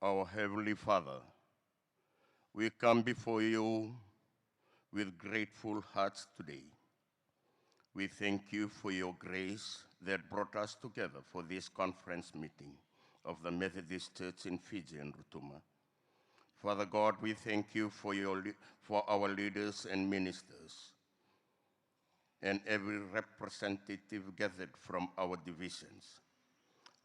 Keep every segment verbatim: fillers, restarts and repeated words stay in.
Our Heavenly Father, we come before you with grateful hearts today. We thank you for your grace that brought us together for this conference meeting of the Methodist Church in Fiji and Rotuma. Father God, we thank you for your lea-, for our leaders and ministers and every representative gathered from our divisions.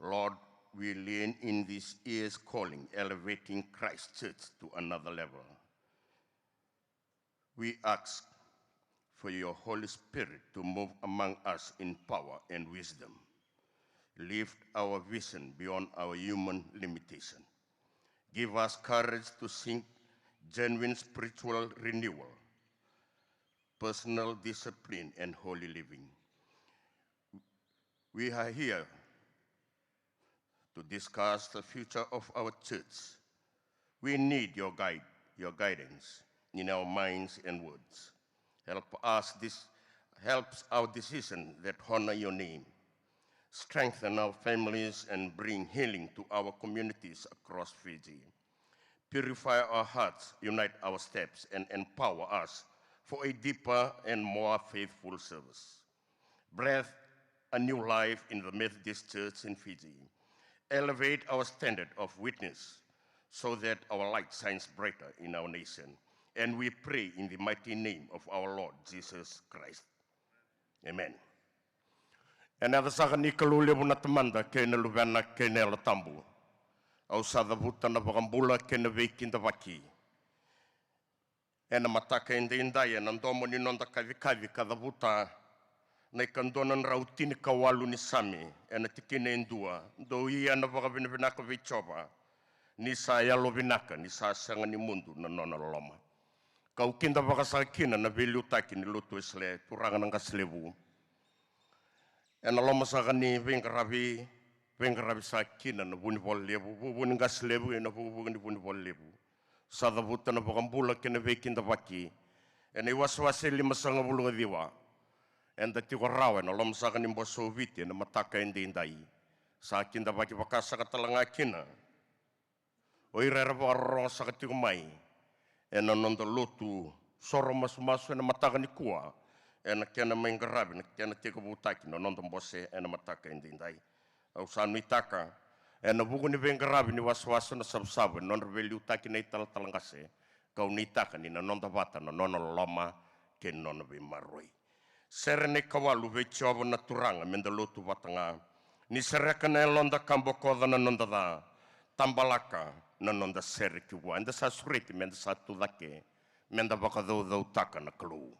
Lord, we lean in this year's calling, elevating Christ Church to another level. We ask for your Holy Spirit to move among us in power and wisdom. Lift our vision beyond our human limitation. Give us courage to seek genuine spiritual renewal, personal discipline, and holy living. We are here to discuss the future of our church. We need your guide, your guidance in our minds and words. Help us this, helps our decision that honor your name. Strengthen our families and bring healing to our communities across Fiji. Purify our hearts, unite our steps, and empower us for a deeper and more faithful service. Breathe a new life in the Methodist Church in Fiji. Elevate our standard of witness so that our light shines brighter in our nation. And we pray in the mighty name of our Lord Jesus Christ. Amen. Ena yaca saka ni Kalou levu na Tamada kei na Luvena kei na Yalo Tabu. Au sa cavuta na vakabula kei na veikidavaki ena mataka edaidai ena domo ni noda kacikaci ka cavuta na ikadua na drau tinikawalu ni Same ena tikina e dua: Dou ia na vakavinavinaka vei Jiova, ni sa yalovinaka, ni sa sega ni mudu na nona loloma. Kau kidavaka saka kina na veiliutaki ni Lotu Wesele, turaga na qase levu. Ena loma saka ni veiqaravi, veiqaravi saka kina na Vunivola Levu, vuvu ni qase levu, ena vuvuka ni Vunivola Levu. Sa cavuta na vakabula kei na veikidavaki ena iwasewase limasagavulu ka ciwa. Eda tiko rawa ena loma saka ni Bose o Viti ena mataka edaidai. Sa kidavaki vakasaka tale ga kina o ira era vakarorogo saka tiko mai ena noda lotu soro masumasu ena mataka nikua, ena kena mai qaravi, na kena tekivutaki na noda bose ena mataka edaidai. Au sa nuitaka ena vuku ni veiqaravi ni wasewase na savusavu ena nodra veiliutaki na italatala qase, kau nuitaka ni na noda vata na nona loloma kei na nona veimaroroi. Sere na ikawalu vei Jiova na Turaga, meda lotu vata ga. Ni sereka na yaloda ka bokoca na noda ca, tabalaka na noda sere ki vua. Eda sa sureti meda sa tucake, meda vakacaucautaka na Kalou.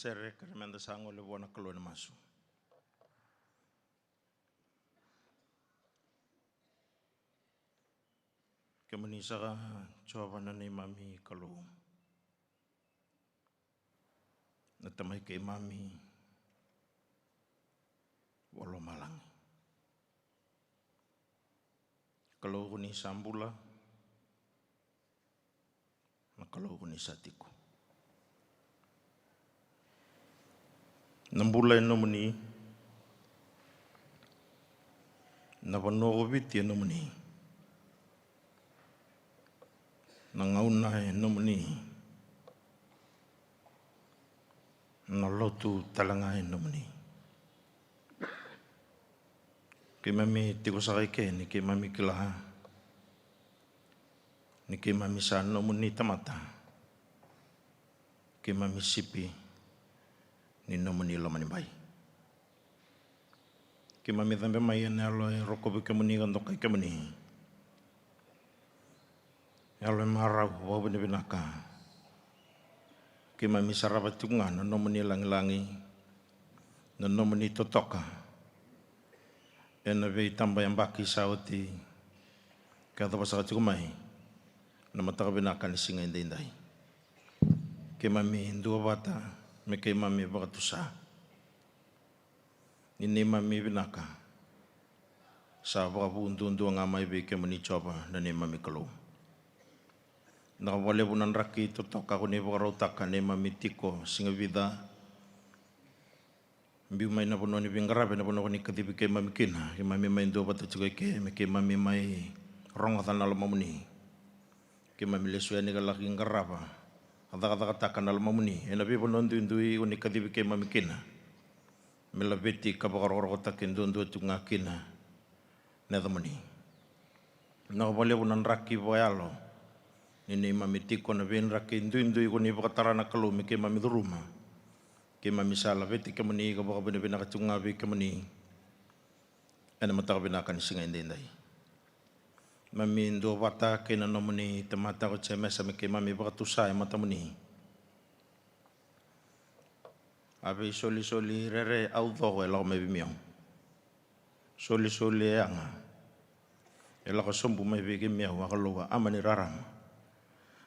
Sere, kere meda sa gole vua na Kalou ena masu. Kemuni saka Jiova na neimami Kalou, na Tamai keimami vakalomalagi. Kalou ko ni sa bula, na Kalou ko ni sa tiko. Na bula e nomuni, na vanua ko Viti e nomuni, na gauna e nomuni, na lotu tale ga e nomuni. Keimami tiko saka eke ni keimami kila ni keimami sa nomuni tamata, keimami sipi ni nomuni lomanibai. Keimami cabe mai ena yalo e rokovi kemuni ka dokai kemuni, yalo e marau vakavinavinaka. Keimami sarava tiko ga na nomuni lagilagi, na nomuni totoka ena veitabayabaki sa oti, ka yacova saka tiko mai na mataka vinaka ni siga edaidai. Keimami duavata me keimami vakatusa ni neimami vinaka sa vakavu duadua ga mai vei kemuni Jiova na neimami Kalou. Vinaka vakalevu na draki totoka ko ni vakarautaka neimami tiko siga vica. Biu mai na vanua ni veiqaravi, na vanua ko ni kacivi keimami kina, keimami mai duavata tiko eke me keimami mai rogoca na lomamuni. Keimami lesu yani ka laki qarava, a cakacakataka na lomamuni ena veivanua duidui ko ni kacivi keimami kina, me laveti ka vakarokorokotaki duadua tiko ga kina na yacamuni. Vinaka vakalevu na draki vakayalo ni neimami tiko, na veidraki duidui ko ni vakatara na Kalou me keimami curuma. Keimami sa laveti kemuni ka vakavinavinaka tiko ga vei kemuni ena mataka vinaka ni siga edaidai. Keimami duavata kei na nomuni tamata ko Jemesa me keimami vakatusa e matamuni. A veisolisoli rere au coko e lako mai vei miau. Solisoli e yaga e lako sobu mai vei kemiau, a Kalou a ama ni rarama.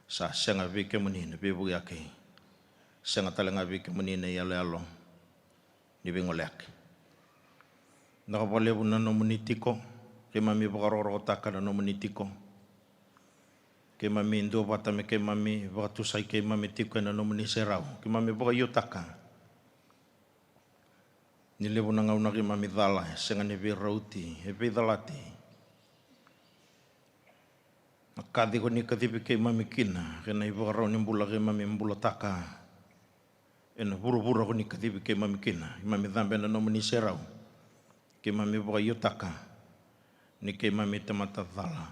Sa sega vei kemuni na veivukiyaki, sega tale ga vei kemuni na iyaloyalo ni veigoleyaki. Vinaka vakalevu na nomuni tiko, keimami vakarokorokotaka na nomuni tiko. Keimami duavata me keimami vakatusai keimami tiko ena nomuni serau, keimami vakaiotaka ni levu na gauna keimami cala, e sega ni veirauti, e veicalati. Na kaci ko ni kacivi keimami kina kei na ivakarau ni bula keimami bulataka ena vuravura ko ni kacivi keimami kina, keimami cabe ena nomuni serau. Keimami vakaiotaka ni keimami tamata cala.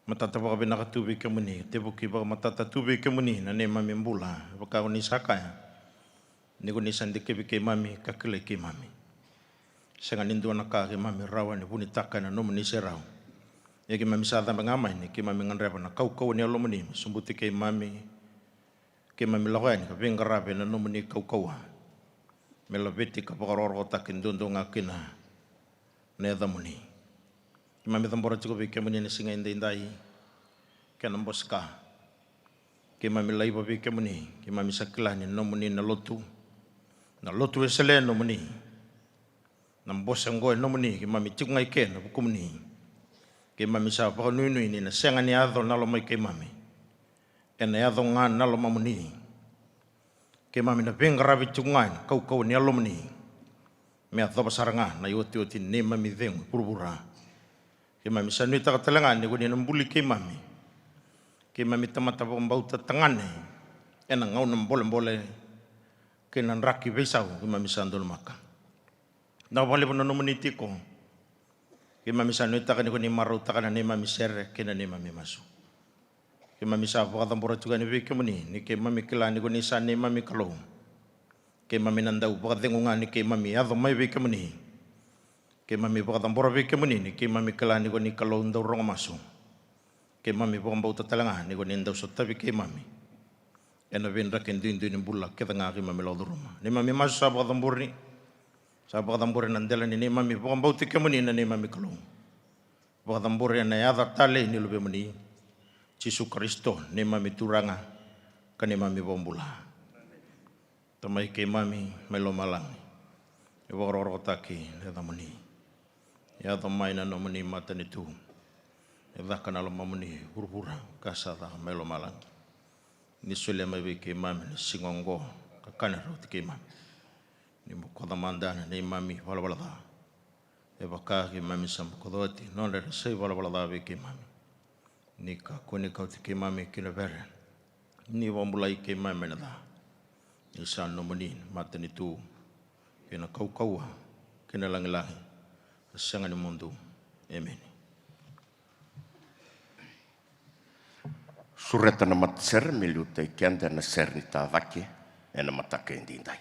Matata vakavinaka tu vei kemuni, tevuki vakamatata tu vei kemuni na neimami bula, vaka ko ni sa kaya ni ko ni sa dikevi keimami ka kilai keimami. Sega ni dua na ka keimami rawa ni vunitaka ena nomuni serau. Ia keimami sa cabe ga mai ni keimami gadreva na kaukauwa ni Yalomuni me sobuti keimami. Keimami lako yani ka veiqaravi ena nomuni kaukauwa me laveti ka vakarokorokotaki duadua ga kina na yacamuni. Keimami cabora tiko vei kemuni na siga edaidai kei na bose ka. Keimami laiva vei kemuni, keimami sa kila ni nomuni na lotu. Na lotu e sele e nomuni. Na bose oqo e nomuni, keimami tiko ga eke ena vukumuni. Keimami sa vakanuinui ni na sega ni yaco na lomai keimami, ena yaco ga na lomamuni. Keimami na veiqaravi tiko ga ena kaukauwa ni Yalomuni me yacova sara ga na iotioti ni neimami cegu e vuravura. Keimami sa nuitaka tale ga ni ko ni na buli keimami. Keimami tamata vakabauta tagane ena gauna bolebole kei na draki veisau keimami sa donumaka. Vinaka vakalevu na nomuni tiko. Keimami sa nuitaka ni ko ni marautaka na neimami sere kei na neimami masu. Keimami sa vakacabora tiko yani vei kemuni ni keimami kila ni ko ni sa neimami Kalou. Keimami na dau vakacegu ga ni keimami yaco mai vei kemuni. Keimami vakacabora vei kemuni ni keimami kila ni ko ni Kalou dau rogo masu. Keimami vakabauta tale ga ni ko ni dau sotavi keimami. ena veidraki duidui ni bula kece ga keimami lako curuma. Neimami masu sa vakacabori, sa vakacabori ena dela ni neimami vakabauti kemuni na neimami Kalou. Vakacabori ena yaca talei ni Luvemuni, Jisu Karisito, neimami Turaga ka neimami Vakabula. Tamai keimami mai lomalagi, e vakarokorokotaki na yacamuni. Yaco mai na nomuni matanitu, e caka na lomamuni vuravura ka sa caka mai lomalagi. Ni solia mai vei keimami na siga oqo, ka kani rauti keimami. Ni bokoca mada na neimami valavala ca, e vaka keimami sa bokoca oti nodra era sa ivalavala ca vei keimami. Ni kakua ni kauti keimami ki na vere, ni vakabulai keimami ena ca. Ni sa nomuni na matanitu kei na kaukauwa kei na lagilagi, ka sega ni mudu. Emeni. Sureta na matasere me liutaki keda ena sere ni tacake ena mataka edaidai.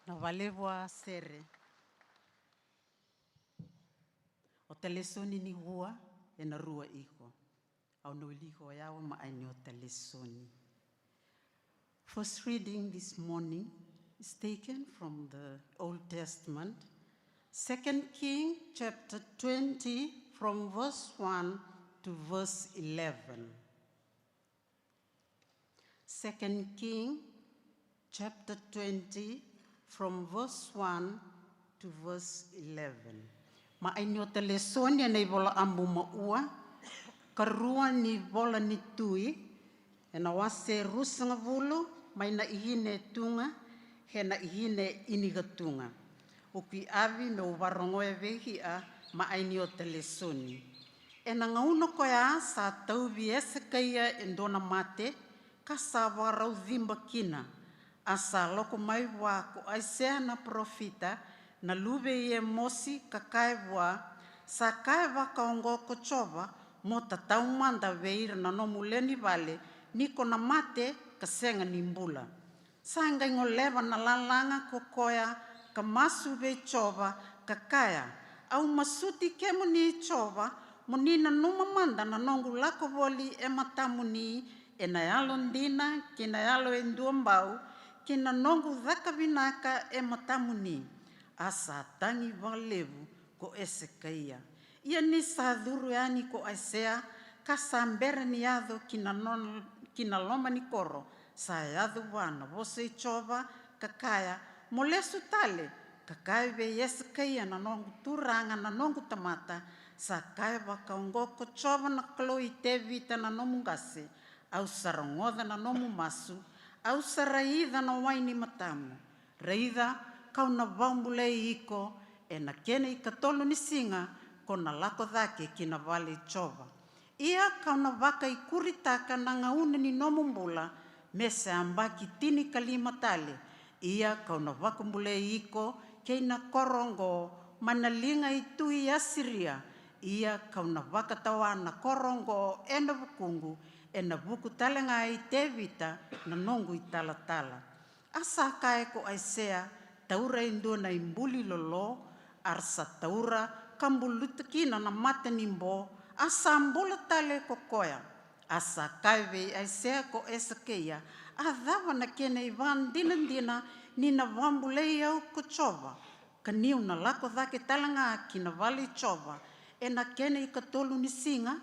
Na vale vua sere. O ta lesoni ni vua ena rua iko. Au na wilika o yawa ma ai ni o ta lesoni. First reading this morning is taken from the Old Testament, Second King chapter twenty, from verse one to verse eleven. Second King chapter twenty, from verse one to verse eleven. Ma ai ni o ta lesoni ena ivola abu ma ua, ka rua ni vola ni tui, ena wase rusagavulu, mai na ihine tuga, kei na ihine inikatuga. O kui avi meu varogoya vei ia, ma ai ni o ta lesoni. Ena gauna koya sa tauvi Esekaia e dua na mate, ka sa vakarau ciba kina. A sa lako mai vua ko Aisea na parofita, na luve i Emosi, ka kaya vua, sa kaya vakaoqo ko Jiova, mo ta taumada vei ira na nomu lewe ni vale, ni ko na mate, ka sega ni bula. Sa qai goleva na lalaga ko koya ka masu vei Jiova ka kaya, au masuti kemuni Jiova, mo ni nanuma mada na noqu lako voli e matamuni ena yalodina kei na yalo e duabau, ki na noqu caka vinaka e matamuni. A sa tagi vakalevu ko Esekaia. Ia ni sa curu yani ko Aisea, ka sa bera ni yaco ki na non-, ki na loma ni koro, sa yaco vua na vosa i Jiova, ka kaya, "Mo lesu tale, ka kaya vei Esekaia na noqu turaga, na noqu tamata, sa kaya vakaoqo ko Jiova na Kalou i Tevita na nomu qase, 'Au sa rogoca na nomu masu, au sa raica na wai ni matamu. Raica, ka'u na vakabulai iko, ena kena ikatolu ni siga, ko na lako cake ki na vale i Jiova. Ia ka'u na vakaikuritaka na gauna ni nomu bula, me se yabaki tinikalima tale. Ia ka'u na vakabulai iko kei na koro oqo mai na liga i tui Asiria. Ia ka'u na vakatawa na koro oqo ena vukuqu, ena vuku tale ga i Tevita na noqu italatala." A sa kaya ko Aisea, "Taura e dua na ibuli lolo." A ra sa taura, ka buluta kina na mata ni bo, a sa bula tale ko koya. A sa kaya vei Aisea ko Esekaia, "A cava na kena ivakadinadina ni na vakabulai au ko Jiova, ka ni'u na lako cake tale ga ki na vale i Jiova ena kena ikatolu ni siga?"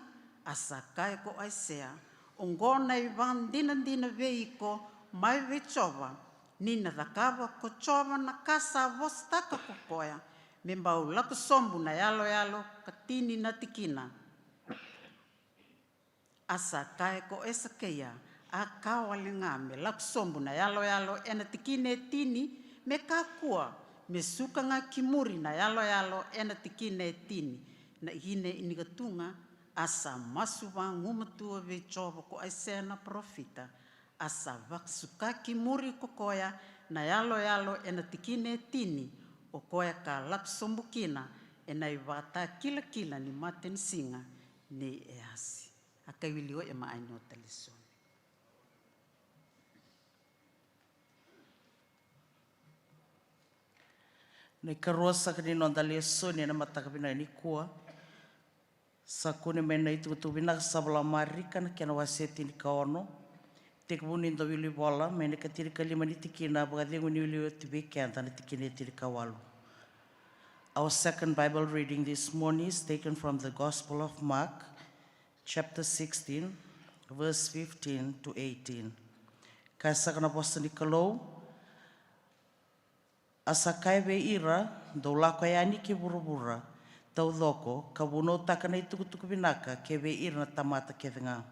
A sa kaya ko Aisea, "Oqo na ivakadinadina vei iko mai vei Jiova, ni na cakava ko Jiova na ka sa vosataka ko koya, me bau lako sobu na yaloyalo ka tini na tikina." A sa kaya ko Esekaia, "A ka wale ga me lako sobu na yaloyalo ena tikina e tini, me kakua me suka ga ki muri na yaloyalo ena tikina e tini." Na tikina e tini ka tu ga. A sa masu vagumatua vei Jiova ko Aisea na parofita, a sa vakasuka ki muri ko koya na yaloyalo ena tikina e tini, o koya ka lako sobu kina ena ivakatakilakila ni matanisiga nei Easi. A kaiwili o e ma ai ni ota lesoni. Na ikarua saka ni noda lesoni ena mataka vinaka nikua. Sa kune mai na itukutuku vinaka sa vola Marika na kena wase tinikaono. Tekivu ni da wili vola mai na ikatinikalima ni tikina, vakacegu ni wili oti vei keda na tikina e tinikawalu. Our second Bible reading this morning is taken from the Gospel of Mark, chapter sixteen, verse fifteen to eighteen. Ka saka na vosa ni Kalou, a sa kaya vei ira, "Dou lako yani ki vuravura taucoko, ka vunautaka na itukutuku vinaka ki vei ira na tamata kece ga.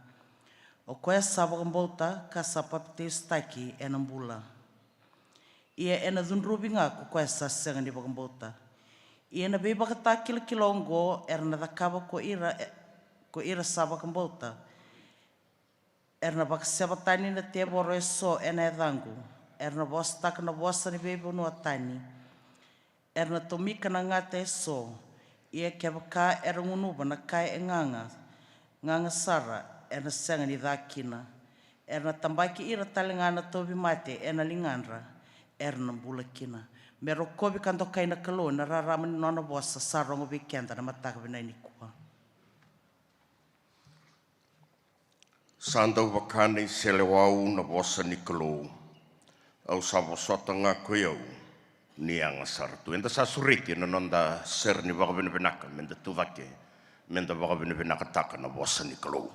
O koya sa vakabauta ka sa papitaisotaki ena bula. Ia ena cudruvi ga ko koya sa sega ni vakabauta." Ia na veivakatakilakila oqo era na cakava ko ira, ko ira sa vakabauta. Era na vakaseva tani na tevoro eso ena yacaqu. Era na vosataka na vosa ni veivanua tani. Era na tomika na gata eso. Ia kevaka era gunuva na ka e gaga, gaga sara, era na sega ni ca kina. Era na tabaki ira tale ga na tauvimate ena ligadra, era na bula kina. Me rokovi ka dokai na Kalou ena rarama ni nona vosa sa rogo vei keda na mataka vinaka nikua. Sa dau vaka na iseleiwau na vosa ni Kalou. Au sa vosota ga ko i au ni yaga sara tu. Eda sa sureti ena noda sere ni vakavinavinaka, meda tucake, meda vakavinavinakataka na vosa ni Kalou.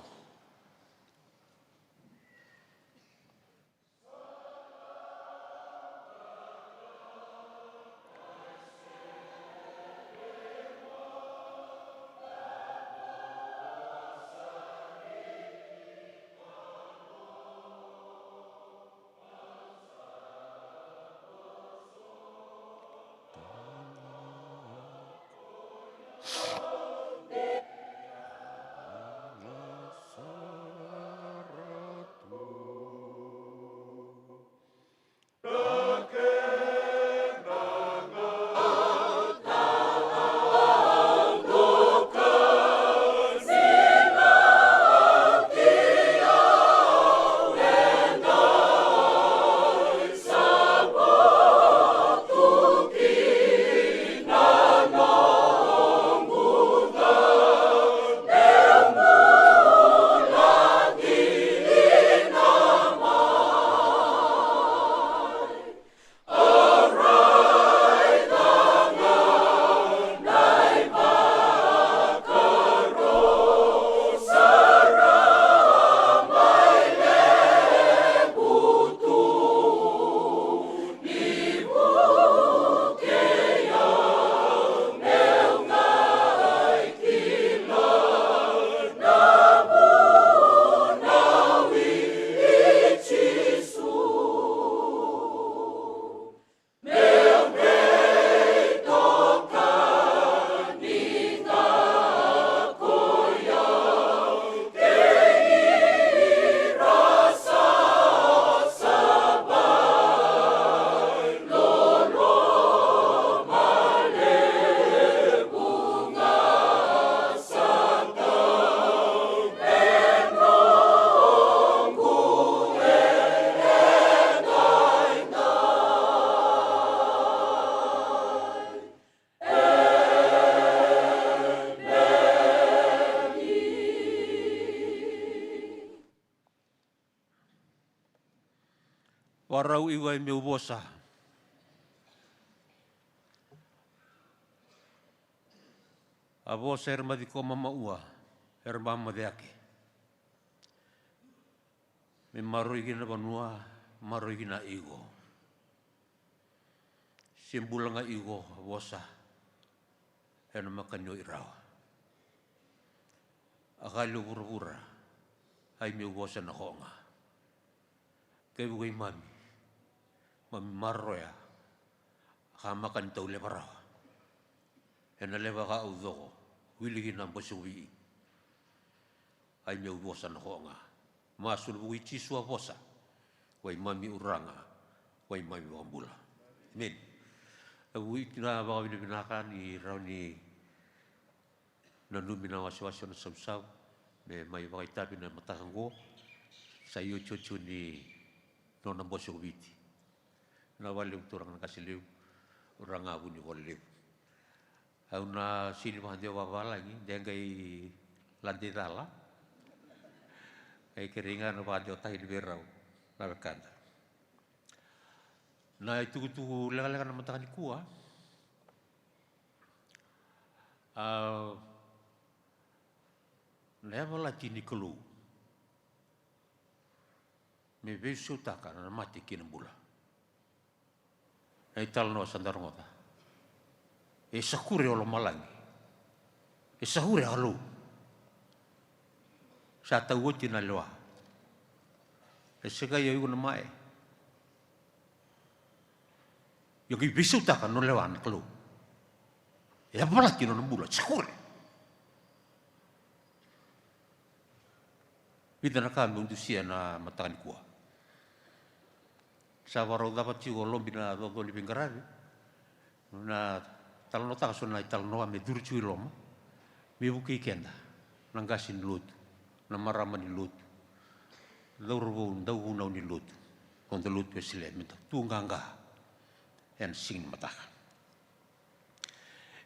Rau iwa e meu vosa. A vosa era maci ko mamaua, era mamaci ake. Me maroi kina na vanua, maroi kina iko. Se bula ga iko a vosa, ena makani o irawa. A kali o vuravura, ai meu vosa na ko ga. Kei vukai mami, mami maroya, ka makani tau leva rawa. Ena leva ka au coko, wili kina bose ko vii. Ai meu vosa na ko ga. Masu na vuku i Jisu a vosa. Wai mami uraga, wai mami vakabula. Amen. Au vuki na vakavinavinaka ni rawa ni nanumi na wasewase o na savusavu me mai vakaitavi na mataka oqo. Sa iotioti ni nona bose ko Viti. Na vale levu turaga na qase levu, uraga vunivola levu. Au na sini vakadeo vavalagi de qai lade cala. Qai kerei ga na vakadeo taini vei rau na wekada. Na itukutuku lekaleka na mataka nikua. A, na yavalati ni Kalou me veisautaka na mate kei na bula. Na italanoa sa da rogoca. E sakure o lomalagi. E sakure a Kalou. Sa tau oti na lewa. E sekai o iko na mae. Ia qai veisautaka na lewa na Kalou. E yavalati na nona bula, sakure. Vica na ka meu dusia na mataka nikua. Sa vakarau cava tiko lobi na coco ni veiqaravi. Na talanoataka so na italanoa me curu tiko i loma. Me vukei keda na qase ni lotu, na marama ni lotu, cauravou, dauvunau ni lotu, noda lotu Wesele, me da tu qaqa ena siga ni mataka.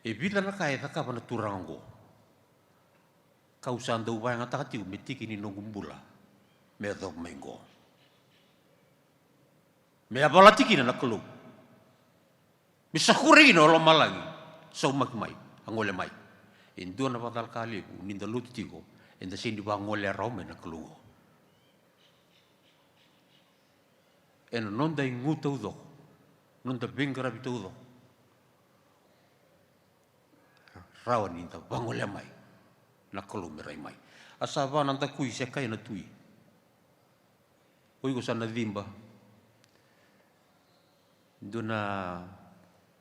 E vica na ka e cakava na turaga oqo. Kau sa dau vakayagataka tiko me tiki ni noqu bula me yacova mai oqo. Me yavalati kina na Kalou. Me sakure kina o lomalagi. Saumaki mai, a gole mai. E dua na vakacalaka levu ni da lotu tiko, eda sega ni vakagolea rawa mai na Kalou. Ena noda igu taucoko, noda veiqaravi taucoko, rawa ni da vagolea mai na Kalou me rai mai. A sa va na dakui se kaya na tui. O iko sa na ciba. Dua na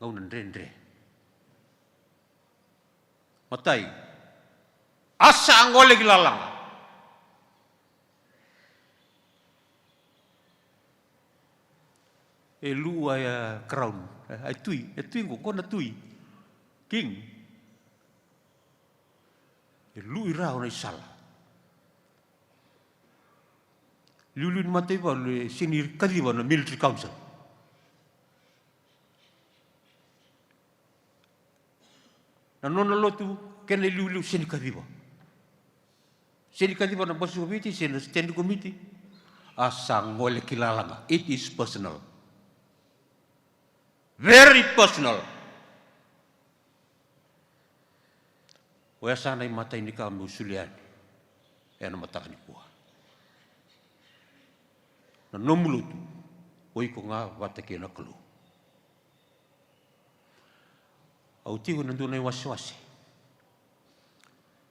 gauna dredre. Matai, a sa gole ki lalaga. E luu a, e, crown, e, e tui, e tui qo, qo na tui. King. E luu i ra o na isala. Liuliu ni mataivalu e sega ni kaciva na military council. Na nona lotu kena iliuliu sega ni kaciva. Sega ni kaciva na Bose ko Viti se na standing committee. A sa gole ki lalaga. It is personal. Very personal. Oya sa na imatai ni ka meu solia yani ena mataka nikua. Na nomu lotu, o iko ga vata kei na Kalou. Au tiko ena dua na iwasewase.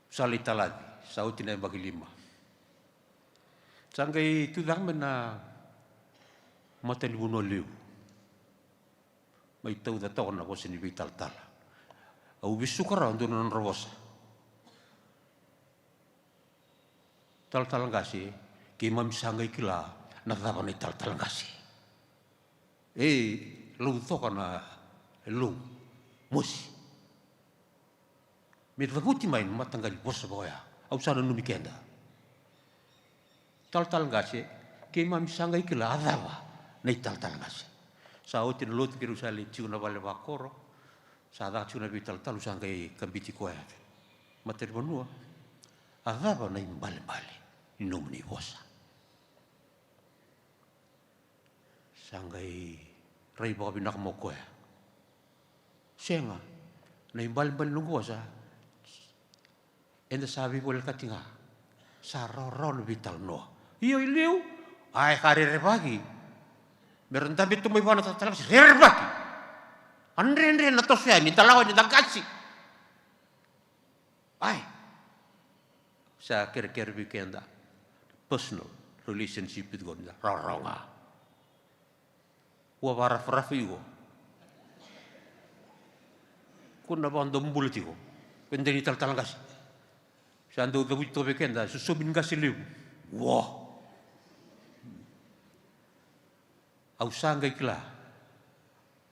Sa lai talaci, sa oti na yabaki lima. Sa qai tucake mai na matanivanua levu. Mai tauca toka na vosa ni veitalatala. Au vesuka rawa dua na nodra vosa. Talatala qase, keimami sa qai kila na cava na italatala qase. E laucoka na, e lou mosi. Me cavuti mai na mataqali vosa vaka oya. Au sa nanumi keda. Talatala qase, keimami sa qai kila a cava na italatala qase. Sa oti na lotu keirau sa lai tiko na vale vakoro. Sa caka tiko na veitalatala, au sa qai kabiti koya. Matanivanua, a cava na ibalebale ni nomuni vosa? Sa qai rai vakavinaka mai o koya. Sega, na ibalebale ni noqu vosa, eda sa veivolekati ga. Sa rawarawa na veitalanoa. Io, i liu, a, e ka rerevaki. Me ra dabe tu mai vua na talatala qase, rerevaki. A dredre na toso yani, da lako yani, da qasi. Ai. Sa kerekere vei keda. Personal relationship with God, da rawarawa ga. Ua vakarafarafa iko. Ko na vakadobula tiko. Ko dei ni talatala qase. Sa dau cavuti toka vei keda, sosomi ni qase levu. Ua. Au sa qai kila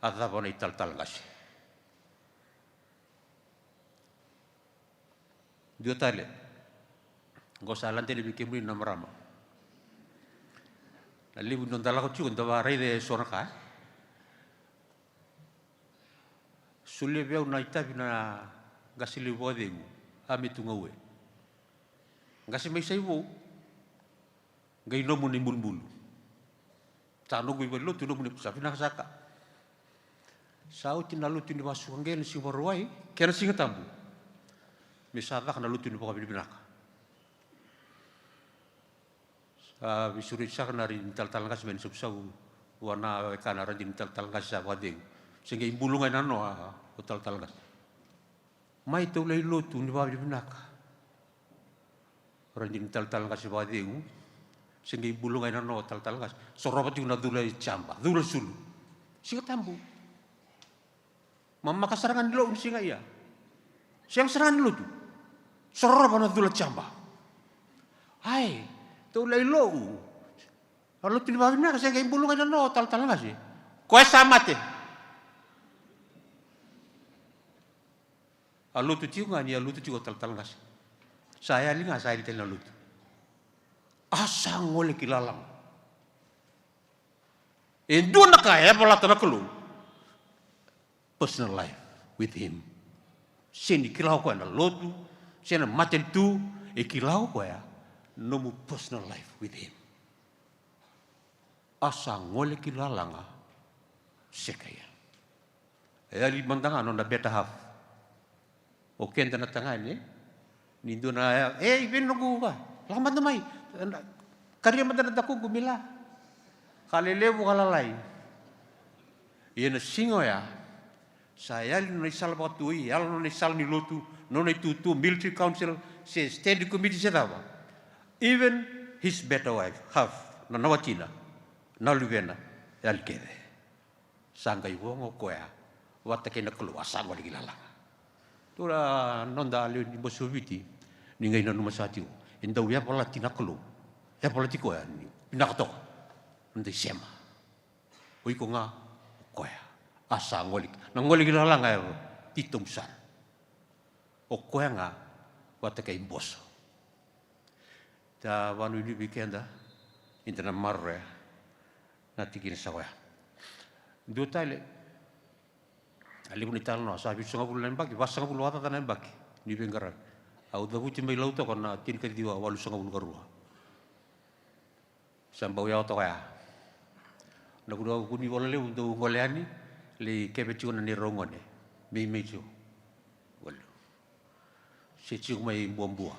a cava na italatala qase. Dua tale. Qo sa lade yani vei kemuni na marama. Na levu ni noda lako tiko, da vakaraica e so na ka, e. Solia vei au na itavi na qase levu vakacegu, a me tu gaue. Qase mai Saivou, qai nomu na ibulubulu. Sa noqu ivalelotu, nomu na, sa vinaka saka. Sa oti na lotu ni vakasuka qele na Siga Vakarauwai kei na Siga Tabu. Me sa caka na lotu ni vakavinavinaka. Sa veisureti saka na radini talatala qase mai na savusavu. Vua na weka na radini talatala qase sa vakacegu. Se qai buluga ena noa o talatala qase. Mai, tou lai lotu ni vakavinavinaka. Radini talatala qase vakacegu. Se qai buluga ena noa o talatala qase. Sorova tiko na cula e jaba, cula sulu. Siga Tabu. Mamaka sara ga ni lotu ni siga ia. Sega sara ga ni lotu. Sorova na cula jaba. Ai, tou lai lotu. A lotu ni vakavinavinaka, se qai buluga ena noa o talatala qase. Koya sa mate. A lotu tiko ga ni a lotu tiko o talatala qase. Sa yali ga, sa yali tale na lotu. A sa gole ki lalaga. E dua na ka e yavalata na Kalou. Personal life with him. Se ni kila o koya na lotu, se na matanitu, e kila o koya nomu personal life with him. A sa gole ki lalaga, sega ia. E yali mada ga nona better half. O keda na tagane, ni dua na, e, e, i vei noqu ka, lako mada mai. Karia mada na dakuqu me la. Ka lelevu ka lalai. Ia na siga oya, sa yali nona isala vakatui, yali nona isala ni lotu, nona itutu, military council, se standing committee se cava. Even his better wife, half, na, na watina, na luvena, yali kece. Sa qai voga o koya vata kei na Kalou, a sa gole ki lalaga. Tou na noda lewe ni bose o Viti, ni qai nanuma saka tiko, e dau yavalati na Kalou. Yavalati koya ni vinaka toka. Noda isema. O iko ga, o koya. A sa gole, na gole ki lalaga e titobu sara. O koya ga vata kei boso. Da vanuinui vei keda, eda na maroroya na tikina sa koya. Dua tale, a levu na italanoa, sa vitusagavulu na yabaki, vasagavulu vakacaca na yabaki ni veiqaravi. Au cavuti mai Lautoka na tinikaciwa walusagavulu ka rua. Sa bau yawa toka ya. Na vunivuni ivola levu dau gole yani, lai keve tiko na neirau gone. Meimei tiko. Gole. Se tiko mai Buabua.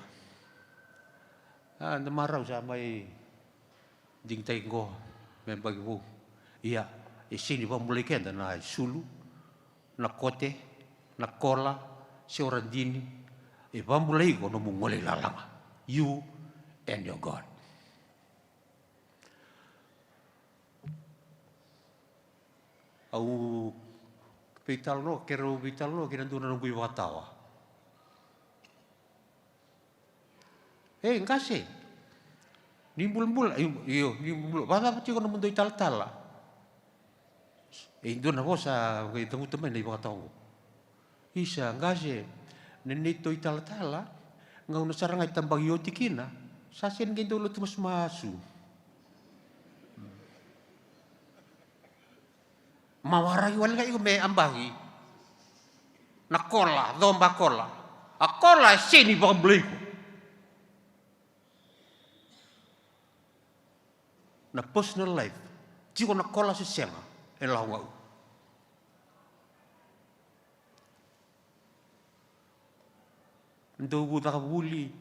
A, da marau sa mai digitaki qo me yabaki vou. Ia, e sega ni vakabulai keda na isulu, na kote, na kola, se o radini. E vakabulai iko nomu gole i lalaga. You and your God. Au veitalanoa, keirau veitalanoa kei na dua na noqu ivakatawa. Ei, qase, ni bulabula, io, ni bulabula, vakacava tiko nomudou italatala? E dua na vosa e cavuta mai na ivakatawa oqo. Isa, qase, na neitou italatala, gauna sara ga e tabaki oti kina, sa sega ni qai dau lotu masumasu. Ma waraki wale ga iko me yabaki. Na kola, coba kola. A kola e sega ni vakabulai iko. Na personal life Tiko na kola se sega, e lako gau. Dou vu caka vuli,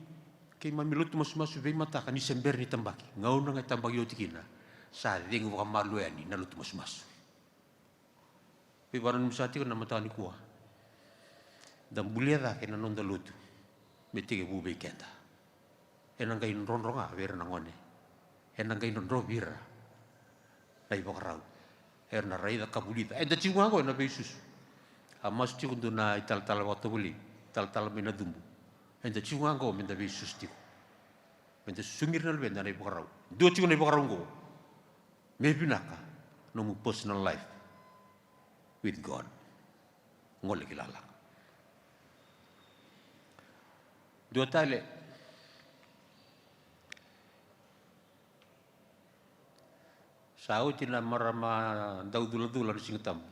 keimami lotu masumasu veimataka ni se bera ni tabaki. Gauna ga e tabaki oti kina, sa cegu vakamalua yani na lotu masumasu. Veivakananumi sa tiko na mataka nikua. Da bulia cake na noda lotu me tekivu vei keda. Ena qai drodro ga vei ira na gone. Ena qai drodro vei ira na ivakarau. Era na raica ka vulica. Eda tiko ga qo ena veisusu. A masu tiko dua na italatala vakatovolei, talatala mai na cubu. Eda tiko ga qo meda veisusu tiko. Meda susugi ira na luveda na ivakarau. Dua tiko na ivakarau qo. Me vinaka nomu personal life with God. Gole ki lalaga. Dua tale. Sa oti na marama dau culacula na Siga Tabu.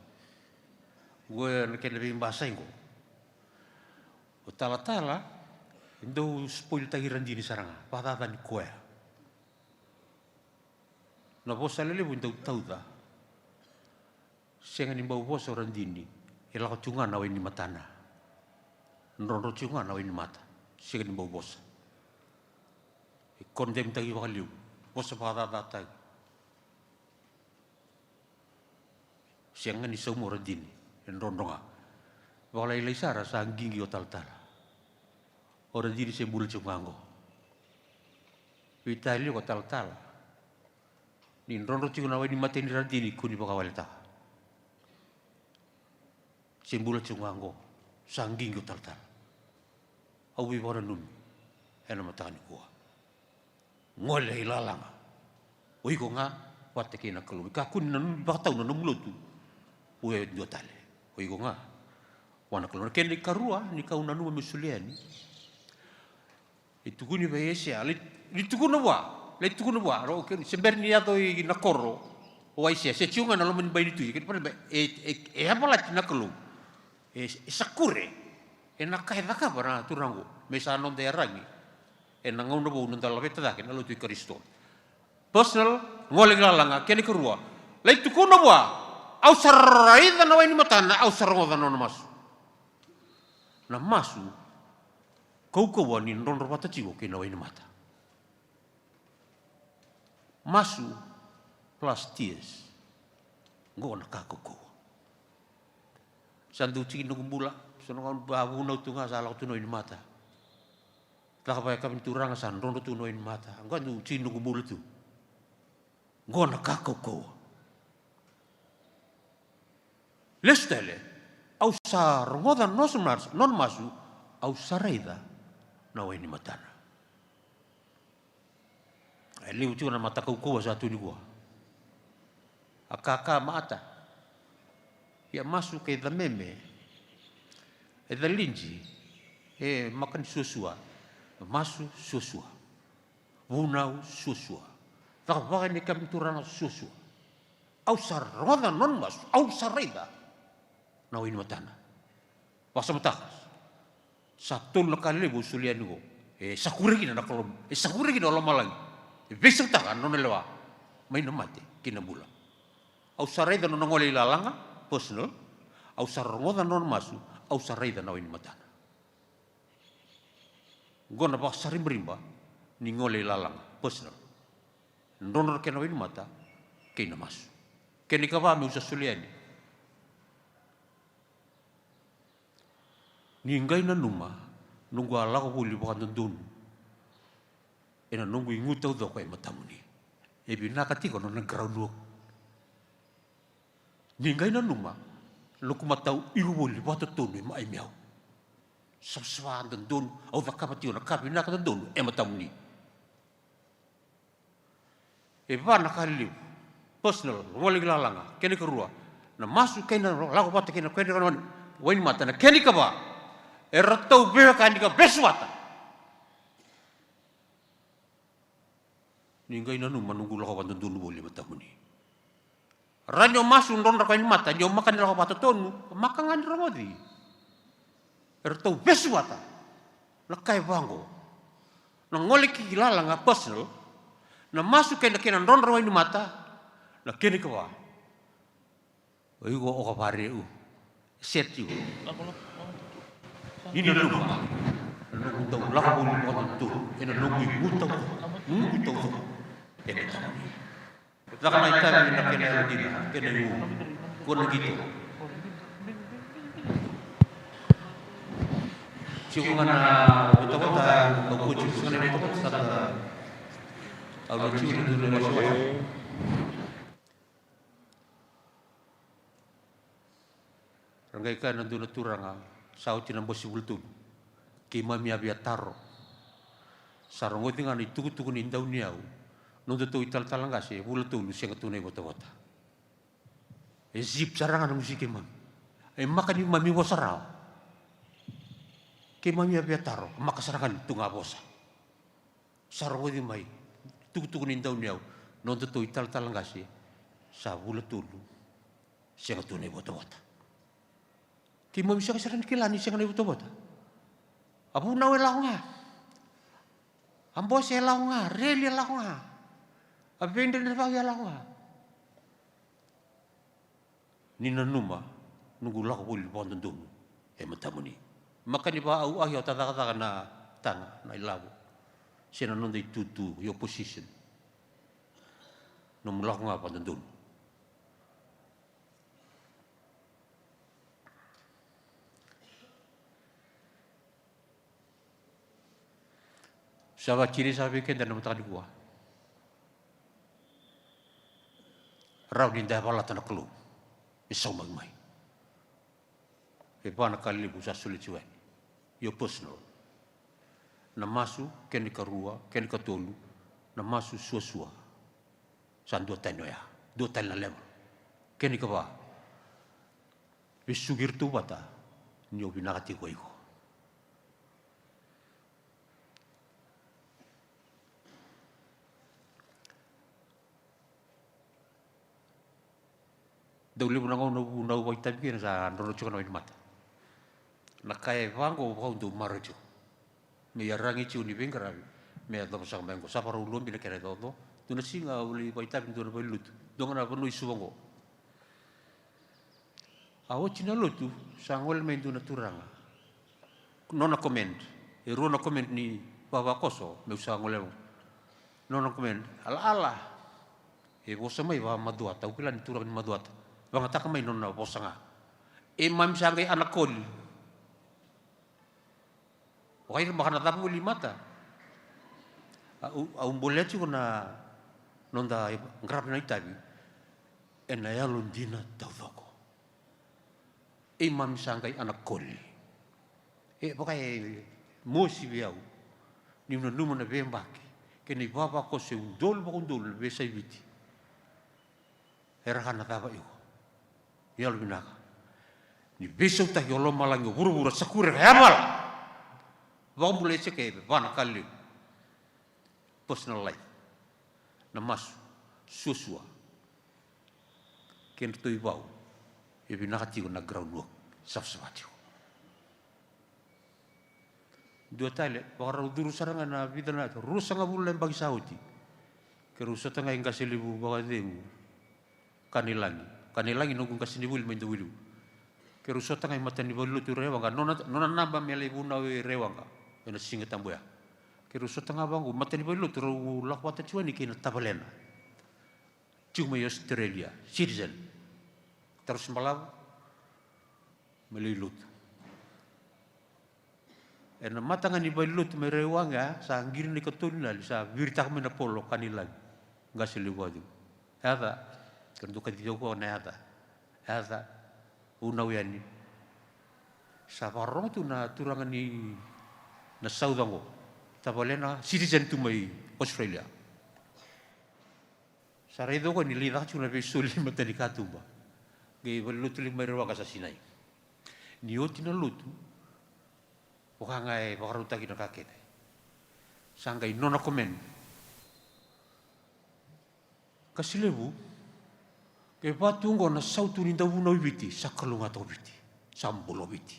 Qo na kena veibasai qo. O talatala e dau spoiltaki Radini sara ga, vakacacani koya. Na vosa lelevu e dau tauca. Sega ni bau vosa o Radini, e lako tiko ga na wainimatana. Drodro tiko ga na wainimata. Sega ni bau vosa. E condemn-taki vakalevu. Vosa vakacacataki. Sega ni sauma o Radini, e drodro ga. Vakalailai sara sa qiqi o talatala. O Radini se bula tiko ga qo. Veitalia ko talatala. Ni drodro tiko na wainimata ni Radini, kua ni vakawaletaka. Se bula tiko ga qo, sa qiqi o talatala. Au veivakananumi ena mataka nikua. Gole i lalaga. O iko ga vata kei na Kalou. Kakua ni nanumi vakatau na nomu lotu. O e dua tale. O iko ga vua na Kalou. Na kena ikarua ni ka au nanuma me solia yani. E tukuni vei Aisea, lai, lai tukuna vua, lai tukuna vua, ro, ke, se bera ni yaco i na koro o Aisea, se tiko ga na loma ni bai ni tui, ke, e, e, e yavalati na Kalou. E, e sa kure, e na ka e cakava na turaga qo, me sa noda yaragi, e na gauna vou noda laveta cake na lotu i Karisito. Personal, gole ki lalaga, kena ikarua, lai tukuna vua, au sa raica na wainimatana, au sa rogoca na nona masu. Na masu, kaukauwa ni drodro vata tiko kei na wainimata. Masu plus tears. Qo na ka kaukauwa. Sa dau tiki noqu bula, so na gauna ba vunau tu ga sa lako tu na wainimata. Caka vakayakavi ni turaga sa drodro tu na wainimata. Qo dau tiki noqu bula tu. Qo na ka kaukauwa. Lesu tale, au sa rogoca na nona masu, nona masu, au sa raica na wainimatana. E levu tiko na mata kaukauwa sa tu nikua. A kaka mata. Ia masu kei cameme. E caliji. E maka ni suasua. Masu suasua. Vunau suasua. Cakacaka ni kami turaga suasua. Au sa rogoca na nona masu, au sa raica na wainimatana. Vakasamataka. Sa tolu na ka levu au solia yani qo. E sa kure kina na Kalou, e sa kure kina o lomalagi. E veisautaka na nona lewa mai na mate ki na bula. Au sa raica na nona gole i lalaga, personal. Au sa rogoca na nona masu, au sa raica na wainimatana. Qo na vakasaribariba ni gole i lalaga, personal. Drodro na kena wainimata kei na masu. Kena ikava meu sa solia yani. Ni qai nanuma noqu a lako voli vakadodonu ena noqu igu taucoko e matamuni. E vinaka tiko na nona ground work. Ni qai nanuma noqu matau iko voli vakatotonu e maimau. Savasava dodonu, au cakava tiko na ka vinaka dodonu e matamuni. E va na ka lelevu. Personal, gole ki lalaga, kena ikarua. Na masu kei na lako vata kei na kena wainimata, na kena ikava. E ratou veiwekani ka vesu vata. Ni qai nanuma noqu lako vakadodonu voli e matamuni. Rawa ni o masu drodro na ka ni mata, ni o maka ni lako vakatotonu, maka ga ni rogoci. Eratou vesu vata. Na ka e vaqo. Na gole ki lalaga personal. Na masu kei na kena drodro na wainimata. Na kena ikava, o iko o ka vare u set iko. Ni nanuma na noqu dau lako voli vakadodonu ena noqu igu taucoko, noqu taucoko. Ena tamuni. Caka na itavi na kena yalodina, kena igu. Ko na qito. Tiko ga na vatavata, au ko tiko ga na vatavata, sa ta. Au na tiko na dua na wasewase. Ra qai kaya na dua na turaga, sa oti na bose vula tolu. Keimami a via taro. Sa rogoci ga na itukutuku ni dauniyau. Nodatou italatala qase, vula tolu, sega tu na ivotavota. E zip sara ga na gusi keimami. E maka ni mami vosa rawa. Keimami a via taro, maka sara ga ni tu ga vosa. Sa rogoci mai, tukutuku ni dauniyau, nodatou italatala qase, sa vula tolu, sega tu na ivotavota. Keimami sega sara ni kila ni sega na ivotavota. A vunau e lako ga. A bose e lako ga, reli e lako ga. A veidredrevaki e lako ga. Ni nanuma noqu lako voli vakadodonu e matamuni. Maka ni vakaauaki ota cakacaka na taga, na ilavo, se na noda itutu, your position. Nomu lako ga vakadodonu. Sa vakaciri saka vei keda na mataka nikua. Rawa ni da yavalata na Kalou me saumaki mai. E va na ka levu sa solia tiko yani. Your personal. Na masu, kena ikarua, kena ikatolu, na masu suasua. Sa dua tani oya, dua tani na level. Kena ikava, vesuki iratou vata ni o vinaka tiko o iko. Dau levu na gauna au vunau vakaitavi kina sa drodro tiko na wainimata. Na ka e vaqo au dau maroroya tiko. Me yaragi tiko ni veiqaravi me yacova saka mai qo. Sa vakarau lobi na kena yacoyaco. Dua na siga au lai vakaitavi dua na valenilotu. Dua ga na vanua i Suva qo. A oti na lotu, sa gole mai dua na turaga. Nona comment. E rua na comment ni vavakoso, meu sa gole mai. Nona comment, alaala. E vosa mai vakamacuata, au kila ni turaga ni macuata. Vagataka mai nona vosa ga. E mami sa qai anakoli. O kai ira maka na cava voli mata. Au, au bolea tiko na noda qaravi na itavi ena yalodina taucoko. Ei mami sa qai anakoli. E vaka e mosi vei au niu nanuma na veiyabaki kei na ivavakoso e udolu vakaudolu na veiyasai Viti. Era ka na cava iko. Yalovinaka. Ni veisautaki o lomalagi o vuravura sa kure ka yavala. Vakabulai se ke va na ka levu. Personal life. Na masu. Suasua. Kedratou ivau. E vinaka tiko na ground work. Savasava tiko. Dua tale, vakarau curu sara ga na vica na, ruasagavulu na yabaki sa oti. Keirau sota ga i qase levu vakacegu. Kanailagi. Kanailagi noqu qasenivuli mai Davuilevu. Keirau sota ga i matanivalelotu i Raiwaqa. Nona, nona naba me lai vunau i Raiwaqa. Ena Siga Tabu ya. Keirau sota ga vaqo, matanivalelotu rau lako vata tiko yani kei na tavalena. Tiko mai Australia. Citizen. Tarosi balavu. Me lai lotu. Ena mata ga ni valenilotu mai Raiwaqa, sa qiri na ikatolu ni yali, sa viritaka mai na polo Kanailagi. Qase levu vakaciwa. Yaca, kena dua kacivi au koya na yaca. Yaca, vunau yani. Sa vakarorogo tu na turaga ni na South qo. Tavalena citizen tu mai Australia. Sa raica o koya ni lai caka tiko na veisoli e mata ni katuba. Qai valenilotu levu mai Raiwaqa sa sinai. Ni oti na lotu, vaka ga e vakarautaki na ka kece. Sa qai nona comment. Qase levu, ke va tu qo na sautu ni dauvunau i Viti, sa kalougata o Viti, sa bula o Viti.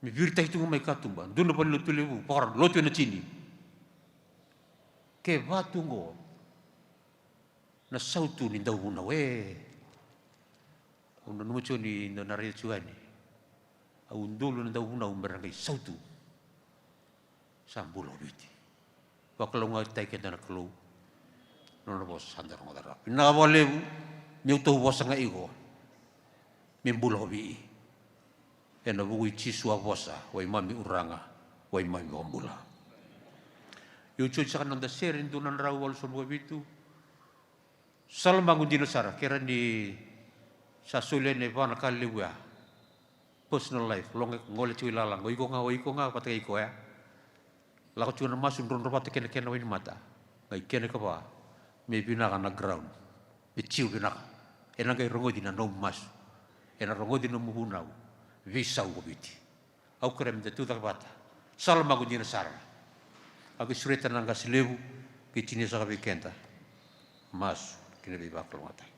Me viritaki tu ga mai katuba, dua na valenilotu levu, vakarau lotu ena tini. Ke va tu qo, Na sautu ni dauvunau, e. Au nanuma tiko ni na raica tiko yani. Au dolu na dauvunau me ra qai sautu. Sa bula o Viti. Vakalougatataki keda na Kalou. Na nona vosa sa da rogoca rawa. Vinaka vakalevu, meu tau vosa ga iko. Me bula o Viti. Ena vuku i Jisu a vosa, wai mami uraga, wai mami vakabula. Io, tiko saka na noda sere ni dua na drau walusagavulu ka vitu. Sa lomaqu dina sara, kera ni sa solia na ivana ka levu ya. Personal life, loga gole tiko i lalaga, o iko ga, o iko ga, vata kei iko ya. Lako tiko na masu drodro vata kena kena wainimata. Qai kena ikava, me vinaka na ground. Me tiko vinaka. Ena qai rogoci na nomu masu. Ena rogoci na nomu vunau. Veisau ko Viti. Au kerea me da tucake vata. Sa lomaqu dina sara. Au qai sureta na qase levu, qai tinia saka vei keda. Masu, kei na veivakalougatataki.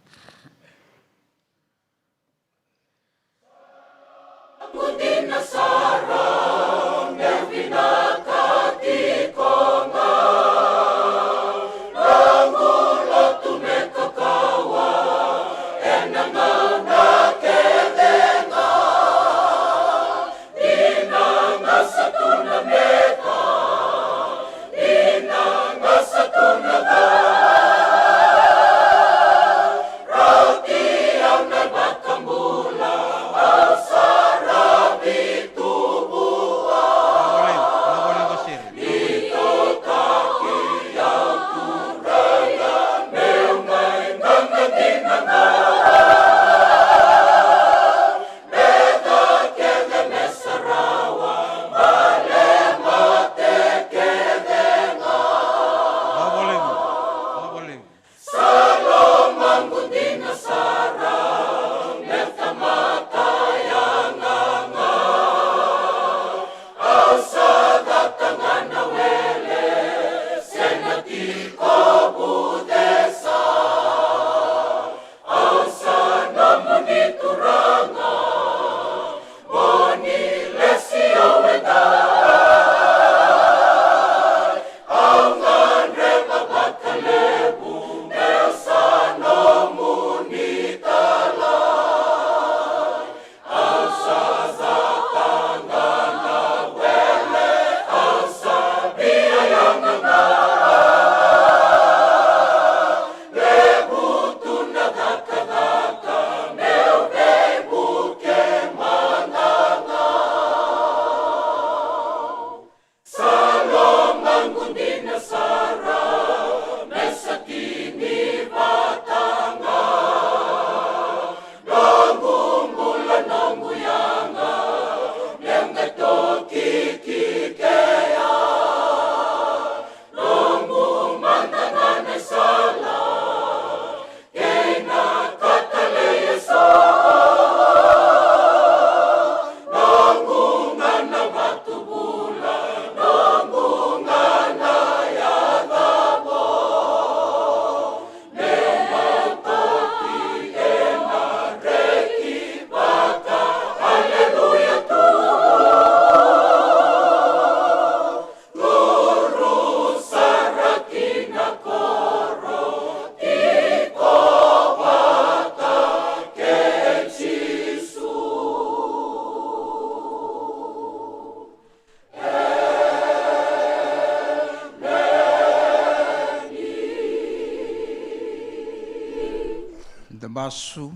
Da masu.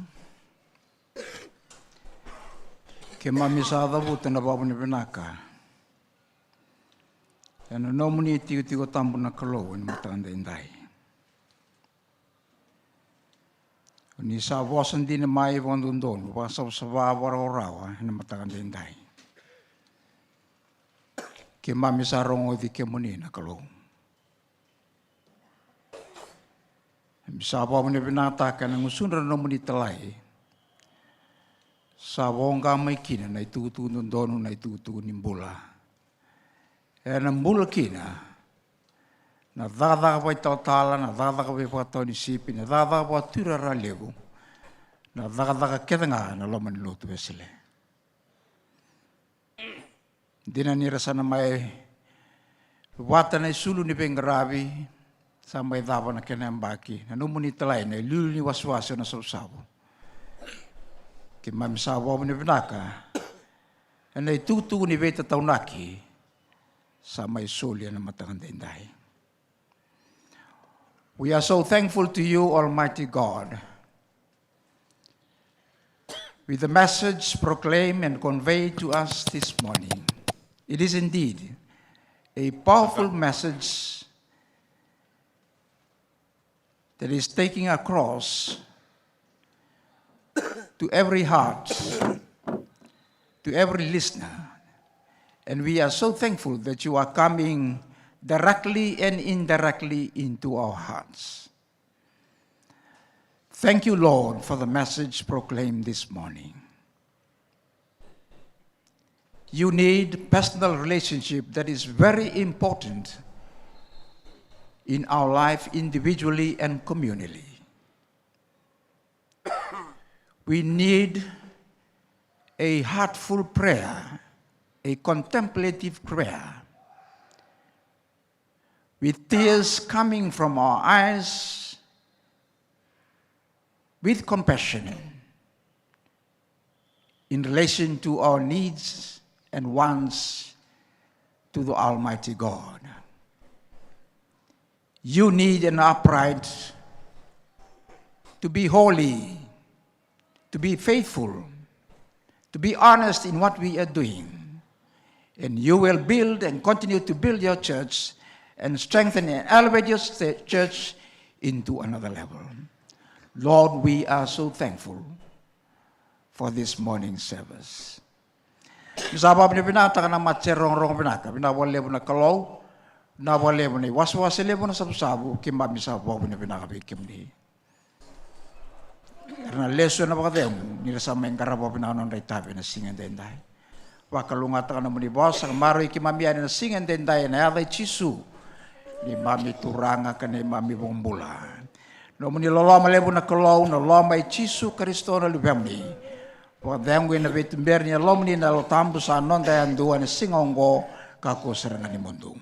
Keimami sa cavuta na vakavinavinaka ena nomuni itikotiko tabu na Kalou ena mataka daidai. Ni sa vosa dina mai vakadodonu, vakasavasava, vakarawarawa ena mataka daidai. Keimami sa rogoci kemuni na Kalou. Keimami sa vakavinavinakataka ena gusudra na nomuni italai. Sa voqa mai kina na itukutuku dodonu, na itukutuku ni bula. Ena bula kina na cakacaka vakaitalatala, na cakacaka veivakatawa ni sipi, na cakacaka vakatuirara levu, na cakacaka kece ga ena loma ni lotu Wesele. Dina ni ra sa na mai vata na isulu ni veiqaravi, Sa mai cava na kena yabaki na nomuni talai na iliuliu ni wasewase na savusavu. Keimami sa vakavinavinaka ena itukutuku ni veitataunaki sa mai soli ena mataka daidai. We are so thankful to you, Almighty God, with the message proclaimed and conveyed to us this morning. It is indeed a powerful message that is taking across to every heart, to every listener. And we are so thankful that you are coming directly and indirectly into our hearts. Thank you, Lord, for the message proclaimed this morning. You need personal relationship that is very important in our life individually and communally. We need a heartful prayer, a contemplative prayer, with tears coming from our eyes, with compassion in relation to our needs and wants to the Almighty God. You need an upright to be holy, to be faithful, to be honest in what we are doing. And you will build and continue to build your church and strengthen and elevate your sta- church into another level. Lord, we are so thankful for this morning service. Ni sa vakavinavinakataka na matasere rogorogo vinaka, vinaka vakalevu na Kalou, vinaka vakalevu na iwasewase levu na savusavu, keimami sa vakavinavinaka vei kemuni. Era na lesu ena vakacegu ni ra sa mai qarava vinaka na nodra itavi ena siga edaidai. Vakalougatataka na nomuni vosa ka maroroi keimami yani ena siga edaidai ena yaca i Jisu, neimami Turaga ka neimami iVakabula. Nomuni loloma levu na Kalou, na loloma i Jisu Karisito na Luvemuni, vakacegu ena veituberi ni Yalomuni na Yalo Tabu sa noda yadua ena siga oqo ka kua sara ga ni mudu.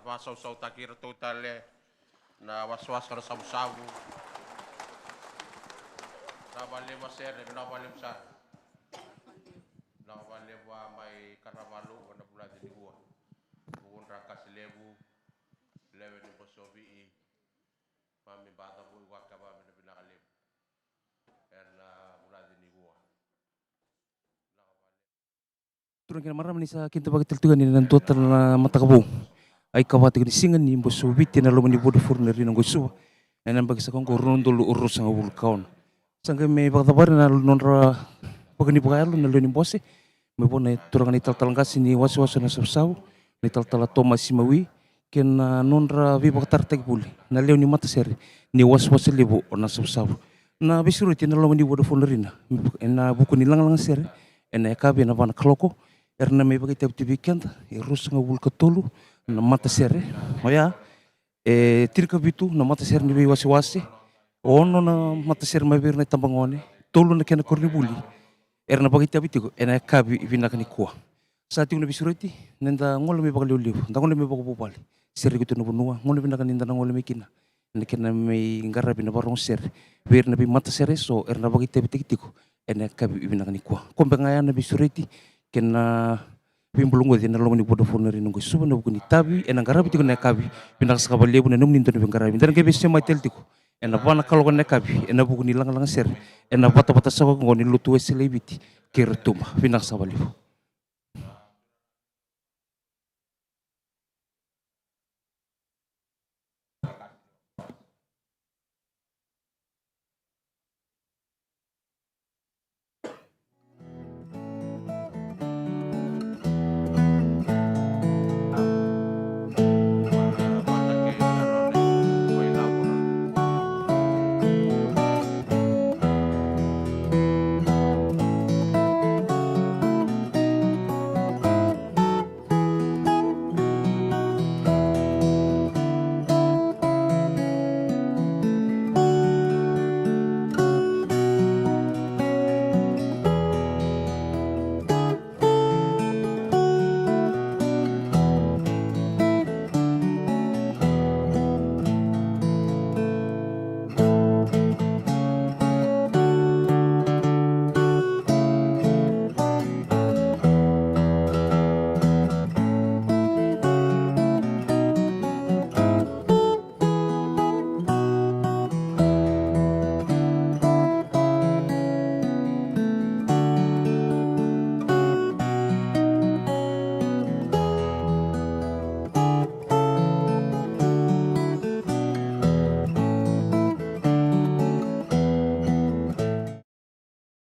Vakasausautaki iratou tale na wasawasa na savusavu. Na vakalevu a sere, na vakalevu sara. Na vakalevu a mai Karavalo, na vulaci ni kua. Vukudra kasi levu, lewe ni Bosovi'i, mami baca vui waka mami na vinaka levu. Ena vulaci ni kua. Turaga kei na marama, ni sa kidavaki tale tiko yani na dua tale na mataka vou. A ikava tiko ni siga ni Bosovi'i ena loma ni Vodafone Arena qo i Suva. Ena yabaki sa ka oqo rua na udolu ruasagavulu ka ono. Sa qai mai vakacavari na nodra vakanivakayalo na lewe ni bose. Mai vua na turaga na italatala qase ni wasewase na savusavu, na italatala Tomasi Mawi, kei na nodra veivakatarataki voli na lewe ni matasere ni wasewase levu o na savusavu. Na veisureti ena loma ni Vodafone Arena ena vuku ni lagalaga sere ena yakavi ena va na kaloko, era na mai vakaitavi tu vei keda e ruasagavulu ka tolu na matasere. Oya, e tinikavitu na matasere ni veiwasewase, ono na matasere mai vei ira na itabagone, tolu na kena koronivuli. Era na vakaitavi tiko ena yakavi vinaka nikua. Sa tiko na veisureti, ni da gole mai vakalevulevu, da gole mai vakavuvale, sereki tu na vanua, gauna vinaka ni da na gole mai kina ena kena mai qaravi na vakarogo sere vei ira na veimatasere eso era na vakaitavitaki tiko ena yakavi vinaka nikua. Koya beka ga ya na veisureti kei na veibulagoci ena loma ni Vodafone Arena qo i Suva ena vuku ni itavi ena qaravi tiko ena yakavi. Vinaka saka vakalevu na nomuni dau na veiqaravi. Da na qai veisemati tale tiko ena va na kaloko ena yakavi ena vuku ni lagalaga sere ena vatavata saka oqo ni Lotu Wesele i Viti kei Rotuma. Vinaka saka vakalevu.